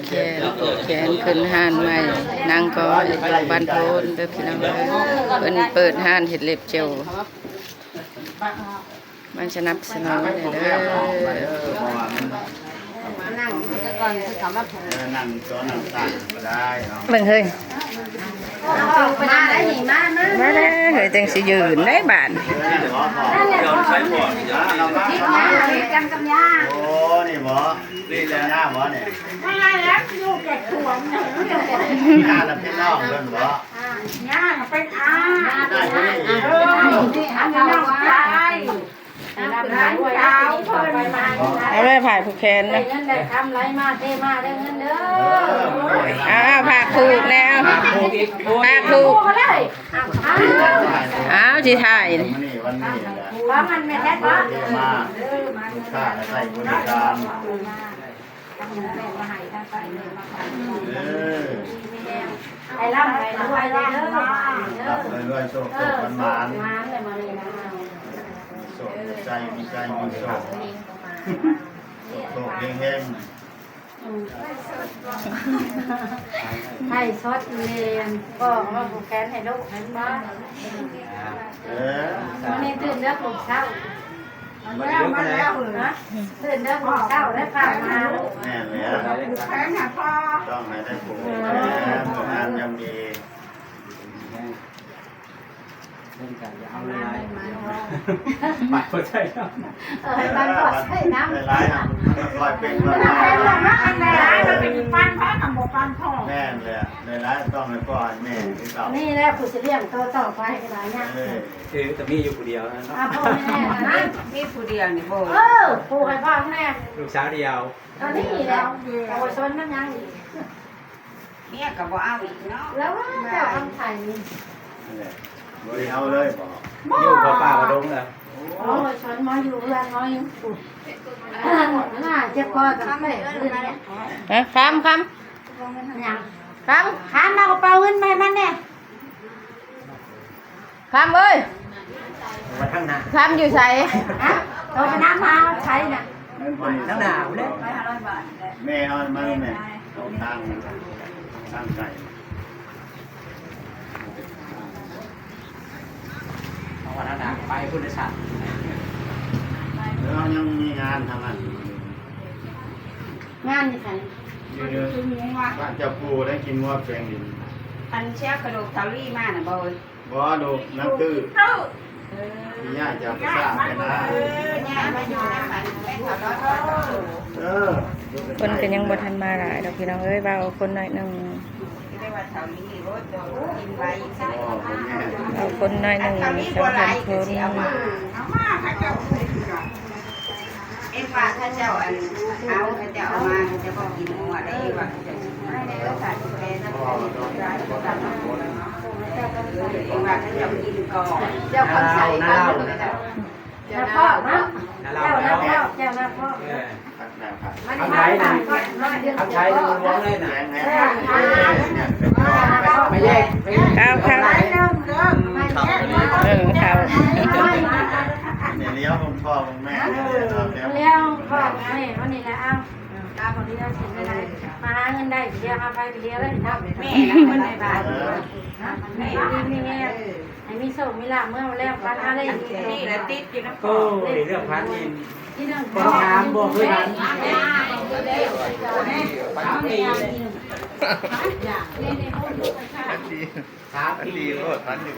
ແຂນ ແຂນຂຶ້ນຮ້ານໃໝ່ ນາງກໍເຮັດວຽກບ້ານໂພນເດີພີ່ນ້ອງເອີຍ. ເພິ່ນເປີດຮ້ານເຮັດເລັບເຈວ ມາສະໜັບສະໜູນແດ່ເດີ. ນັ່ງກ່ອນ ຄືເຂົາມາ ເອີ ນັ່ງໂຕະນັ່ງຕັ່ງກໍໄດ້ເນາະ. ເບິ່ງເຮີ້ຍ ມາໄດ້ນີ້ ມາ ມາ ມາເດີເຮີ້ຍ ຈັ່ງຊິຢືນໄດ້ບາດ. ເອີ ນັ້ນແຫຼະ ມາ ມາ ກັນກັບຍ່າ. ໂອ້ ນີ້ບໍ? ນີ້ແຫຼະ ຍ່າບໍນີ້? ມາແລ້ວ ຢູ່ແກ່ສວນ ຍ່າລະເປັນນ້ອງເພິ່ນບໍ? ອ່າ ຍ່າເປັນອາ ເອີ ອັນນີ້ນ້ອງຊາຍ ຫຼານສາວເພິ່ນ. ເອົາແມ່ ຜາຍຜູກແຂນ ໄດ້ເງິນໄດ້ຄຳ ໄຫຼມາເທມາເດີ ເງິນເດີ. ເອົາ ເອົາ ຝາກຜູກແດ່ ຝາກຜູກ ຝາກຜູກກໍໄດ້. ອ້າວ ຊິຖ່າຍ ຂອງອັນແມ່ແທ້ບໍ່? ເອີ ມາ ລູກຄ້າໃຫ້ບໍລິການ. ເອີ ໃຫ້ລ່ຳໃຫ້ລວຍເດີ ລ່ຳໃຫ້ລວຍ ໂຊກໂຊກໝານໆ ໂຊກມີໄຊ ມີໄຊ ມີໂຊກ ໂຊກເຮງໆ. ອືມ ໄລສົດແມ່ນ ພໍ່ເອົາມາຜູກແຂນໃຫ້ລູກ ເຫັນບໍ່? ເອີ ມື້ນີ້ຕື່ນເດີ ຜູກເຊົ້າ ມາແລ້ວ ມາແລ້ວ ຮະ ຕື່ນເດີ ຜູກເຊົ້າໄດ້ພາມາຫາລູກ. ແມ່ນແລ້ວ ຜູກແຂນໃຫ້ພໍ່ ຕ້ອງໃຫ້ໄດ້ຜູກແຂນ ເພື່ອງາມຍາມດີ. ເພິ່ນກໍຢ່າເອົາຫຼາຍໆ ປັດບໍ່ໃສ່ນຳ ເອີ ໃຫ້ປັດບໍ່ໃສ່ນຳ ຫຼາຍໆ ມັນກໍຄ່ອຍເປັນ ມັນເປັນປັນພໍ່ ມັນເປັນປັນພໍ່. ແມ່ນແຫຼະ ຫຼາຍໆຕ້ອງໃຫ້ພໍ່ໃຫ້ແມ່ຄືເກົ່າ. ນີ້ແຫຼະຜູ້ຊິລ້ຽງໂຕຕໍ່ໄປກໍໄດ້ຍາກ. ເອີ ເອີ ກໍມີຢູ່ຜູ້ດຽວນະ. ອ່າ ພໍ່ແມ່ນະ ມີຜູ້ດຽວນີ້ບໍ່. ເອີ ປູກໃຫ້ພໍ່ແມ່ ລູກສາວດຽວ ຕອນນີ້ແຫຼະ ເຍົາວະຊົນນຳຍັງອີກ. ເມຍກໍບໍ່ເອົາອີກເນາະ ແລ້ວວ່າເຈົ້າຄຳໄພນີ້. ນັ້ນແຫຼະ ບໍ່ໄດ້ເອົາເລີຍບໍ? ບໍ່ ຢູ່ເຂົ້າປ່າເຂົ້າດົງແລ້ວ. ໂອ້ຍ ຊວນມາຢູ່ເຮືອນ ມາຢູ່ ເຈັບຄໍກັບແປດເດືອນແລ້ວ. ຮະ ຄຳ ຄຳ ຫຍັງ? ຄຳ ຄຳ ເອົາກະເປົາເງິນມາໃຫ້ມັນແດ່. ຄຳເອີຍ ວ່າທາງໜ້າ ຄຳຢູ່ໃສ? ຮະ ໂຕໄປນຳມາໃສນະ? ທາງໜ້າພຸ້ນເດ້ ໄປຫ້າຮ້ອຍບາດ. ແມ່ເຮົາມາແມ່ ເອົາທາງ ທາງໄກ ເອົາວ່າທາງໜ້າໄປພຸ້ນເດ້ຊັ້ນ. ແລ້ວເຮົາຍັງມີງານທາງນັ້ນ ງານຢູ່ໃສ? ຢູ່ ຢູ່ ຢູ່ບ້ານເຈົ້າປູ່ ໄດ້ກິນງົວແປງດິນ. ອັນເຊຍກະດູກເກົາຫຼີມານະບໍ່ເອີຍ? ບໍ່ ລູກນາງຕື້ ເອີ ຍ່າຈາກປະຊາກນະ. ເອີ ຍ່າມາຢູ່ນຳອັນແມ່ເຖົ້ານ້ອຍ. ເອີ ຄົນກໍຍັງບໍ່ທັນມາຫຼາຍດອກພີ່ນ້ອງເອີຍ ວ່າເອົາຄົນໜ້ອຍໜຶ່ງ ເອົາຄົນໜ້ອອຍໜຶ່ງ ສອງສາມຄົນ. ເອັງວ່າເຂົາເຈົ້າອັນເອົາ ເຂົາເຈົ້າເອົາມາ ເຂົາເຈົ້າບໍ່ກິນຫົວໄດ້ ເອັງວ່າເຂົາເຈົ້າຊິກິນ ເອັງວ່າເຂົາເຈົ້າກິນກ່ອນ ເຈົ້າຄຳໃສ ນາລາວ ເຈົ້ານາພອກເນາະ ເຈົ້ານາພອກ ເຈົ້ານາພອກ. ເອີ ອັນໃດນະ ອັນໃດນະ ບໍ່ແຍກ ເອົາ ເອົາ ເອີ ເອົາ ນີ້ລ້ຽວພໍ່ແມ່ ລ້ຽວພໍ່ແມ່ ອັນນີ້ລະ ເອົາ ຕາບໍ່ດີເອົາຊິໄດ້ ມາຫາເງິນໄດ້ ດຽວຫາໄປດຽວເລີຍເນາະ ແມ່ນະ ເພິ່ນໃນບ້ານ ເອີ ແມ່ນະ ມີແຮງ ໃຫ້ມີໂຊກມີລາບ ເມື່ອແລ້ວພັນຫາໄດ້ດີ ນີ້ລະຕິດຢູ່ນຳພໍ່ ໂອ້ຍ ເລື່ອງພັນນີ້ ຄຳຖາມບໍ່ເຄີຍຖາມ ສາມປີ ສາມປີ ດີໂລດ ພັນຢູ່